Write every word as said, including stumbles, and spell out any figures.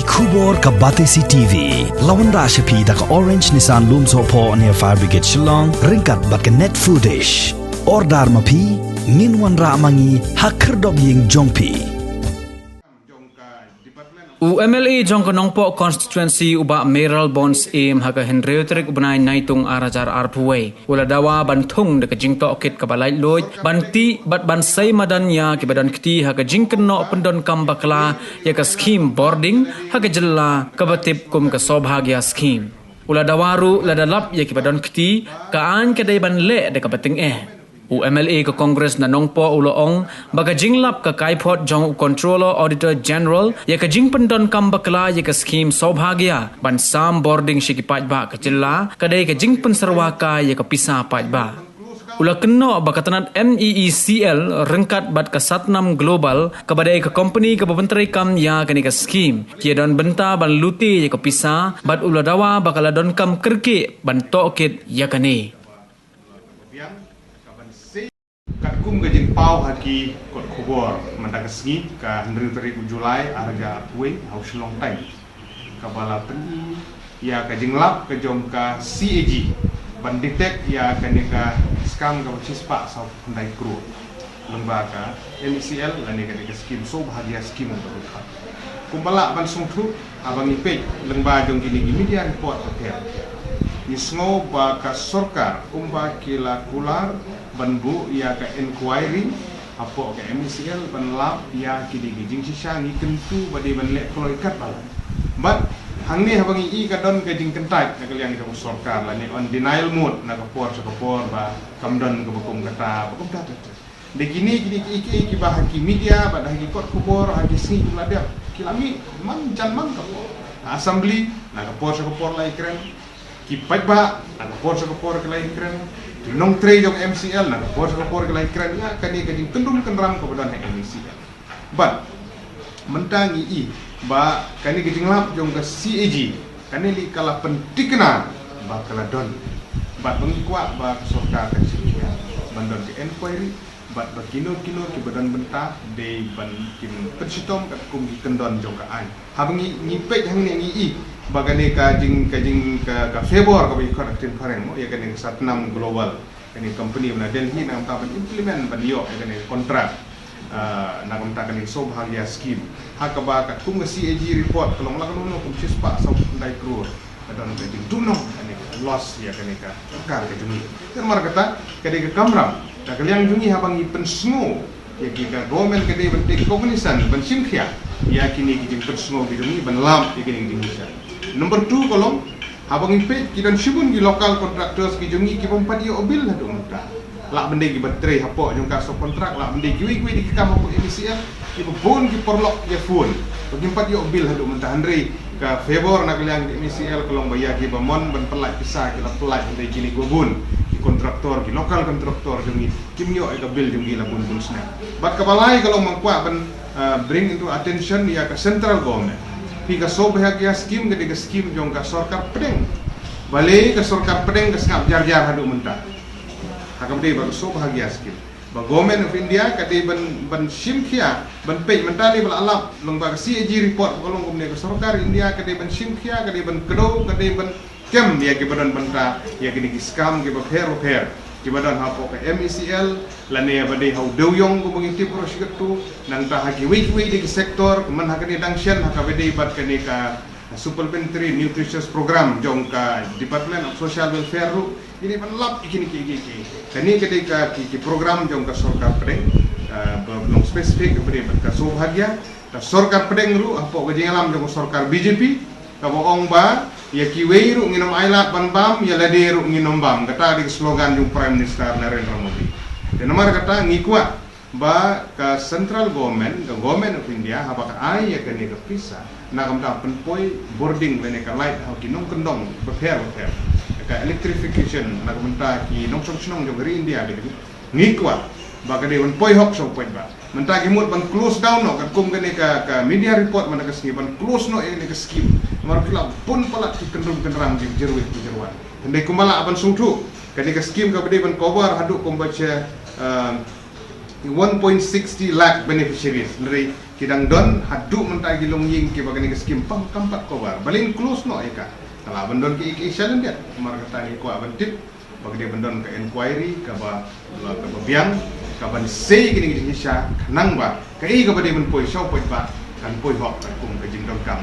Khubor ka Batesi T V la wanrah sha phi da ka Orange Nissan Lumsohphoh near Fire Brigade Shillong ryngkat bad ka Net Foodish. Order ma phi, ngin wanrah ma ngi ha khyrdop ïing jong phi. U M L A jong ka Nongpoh Constituency u Bah Mayralborn Syiem ha ka hynriew tarik u bnai Naitung ar hajar arphew wei u la dawa ban thung da ka jingtohkit kaba laitluid ban tih bad ban sei madan ïa kiba don kti ha ka jingkynnoh pyndonkam bakla ïa ka skhim bording ha ka jylla kaba tip kum ka Saubhagya Scheme. U la dawa ruh lada lap ïa kiba don kti, ka aiñ ka dei ban leh da kaba tyngeh. U M L A ka Congress na Nongpoh u la ong ba ka jinglap ka kaiphod jong u Controller Auditor General ïa ka jingpyndonkam bakla ïa ka skhim Saubhagya ban sam bording sha ki paidbah ka jylla ka dei ka jingpynsyrwa kai ïa ka pisa paidbah. U la kynnoh ba ka tnat N E E C L ryngkat bad ka Satnam Global kaba dei ka kompani kaba pyntreikam ïa kane ka skhim ki ïa don bynta ban lute ïa ka pisa bad u la dawa ba ka la donkam kyrkieh ban tohkit ïa kane. Katkum ka jingpaw ha ki kot khubor mynta ka sngi ka hynriew tarik u July ar hajar arphew wei ha u Shillong Times, kaba la pyni ïa ka jinglap ka jong ka C A G ban detect ïa kane ka scam kaba shispah saw phew khyndai klur lyngba ka M E C L lane kane ka skhim Saubhagya Scheme kaba dei. Kumba lah ban sngewthuh haba ngi peit lyngba jong kine ki media report ka pher, ngi sngew ba ka sorkar kumba ki la kular ban buh ïa ka inquiry hapoh ka M E C L ban lap ïa kine ki jingshisha. Ngi kyntu ba dei ban leh kloi katba lah. Bad hangne haba ngi i ka don ka jingkyntait na ka liang jong ka sorkar lane on denial mode na ka por sha ka por ba kam don kaba kum kata ba kum kata. Da kine kine ki, ki, ki ba ha ki media bad ha ki kot khubor ha ki sngi ki la dep ki la mih man jan man ka por. Assembly na ka por sha ka por la ïakren, ki paidbah na ka por sha ka por ki la ïakren, ki nongtrei jong M C L na ka por sha ka por ki la ïakren ïa kane ka jingkyndrum kynram kaba don ha M C L. Bad mynta ngi i ba kane ka jinglap jong ka C A G kane li ka la pyntikna ba ka la don. Bad ba ngi kwah ba ka sorkar ka shim khia ban don ka inquiry bad ba kino kino kiba don bynta dei ban kin pynshitom katkum ki kyndon jong ka aiñ. Haba ngi, ngi peit hangne ngi i ba kane ka jing, ka jing, ka, ka favor kaba i khot ha ktien phareng mo ïa kane ka Satnam Global, kane ka company na Delhi na ka bynta ban implement ban ïoh ïa kane ka contract, ah, na ka bynta kane ka Saubhagya Scheme. Ha kaba katkum ka C A G report ka long la ka long kum shispah saw phew khyndai klur. Ka don ka jingduhnong kane ka loss ïa kane ka sorkar ka jong ngi. Te namar kata ka dei ka kamram na ka liang jong ngi haba ngi pynsngew ïa ki, ka government ka dei ban take cognizance ban shim khia ïa kine ki jingpynsngew ki jong ngi ban lap ïa kine ki jingpynsngew. Number two ka long haba ngi peit ki don shibun ki local contractors ki jong ngi ki bym pat ïoh bill haduh mynta. Lah ban dei kiba trei hapoh jong ka subcontract, lah ban dei kiwei kiwei de ki kam hapoh M E C L, kiba bun ki paralok ïa phone ba kim pat ïoh bill haduh mynta. Hynrei ka favor na ka liang ka M E C L ka long ba ïa kiba mon ban pyllait pisa ki la pyllait, hynrei kine kiba bun ki contractor, ki local contractor jong ngi kim ïoh ïa ka bill jong ngi la bun bun snem. Bad kaba lai ka long ba nga kwah ban, ah, bring into attention ïa ka central government. Phi, ka Saubhagya Scheme ka dei ka scheme jong ka sorkar pdeng. Balei ka sorkar pdeng ka sngap jar jar haduh mynta ha kaba dei ba ka Saubhagya Scheme? Ba Government of India ka dei ban, ban shim khia ban peit mynta lei ba la lap lyngba ka C A G report ba ka long kumne, ka sorkar India ka dei ban shim khia, ka dei ban kdew, ka dei ban kem ïa kiba don bynta ïa kine ki scam kiba pher ba pher kiba don hapoh ka M E C L lane ba dei ha u dewïong kumba ngi tip ruh shi katto, nangta ha kiwei kiwei de ki sector, man ha kane dang shen ha kaba dei bad kane ka Supplementary Nutritious Program jong ka Department of Social Welfare ruh. Kine ban lap ïa kine ki, ki, ki, kane ka dei ka ki, ki program jong ka sorkar pdeng, ah, ba long specific kaba dei bad ka Saubhagya. Ka sorkar pdeng ruh hapoh ka jingïalam jong ka sorkar B J P kaba ong ba ïa kiwei ruh ngin ym ailad ban bam, ïa lade ruh ngin ym bam. Kata dei ka slogan jong Prime Minister Narendra Modi. Te namar kata ngi kwah ba ka central government, ka Government of India, haba ka ai ïa kane ka pisa na ka bynta pynpoi bording lane ka light ha ki nongkyndong bapher bapher, ka electrification na ka bynta ki nongshong shnong jong ka ri India, ka jong ngi kwah ba ka dei ban poi hok sha u paidbah. Mynta ki mut ban close down noh katkum kane ka, ka media report mynta ka sngi, ban close noh ïa kane ka scheme. Namar ki la bun palat ki kyndrum kyndram ki jyrwit ki jyrwan. Hynrei kumba lah ban sngewthuh, kane ka scheme kaba dei ban cover haduh kumba sha, ah, One point six lakh beneficiaries, hynrei ki dang don haduh mynta ki longïing kiba kane ka skim pang kam pat cover. Balei close noh ïa ka? Ka lah ban don kiei kiei shalyndet. Namar kata ngi kwah ban tip ba ka dei ban don ka inquiry kaba, kaba biang, kaban sei kine ki jingshisha, khnang ba kaei kaba dei ban poi sha u paidbah kan poi hok katkum ka jingdonkam.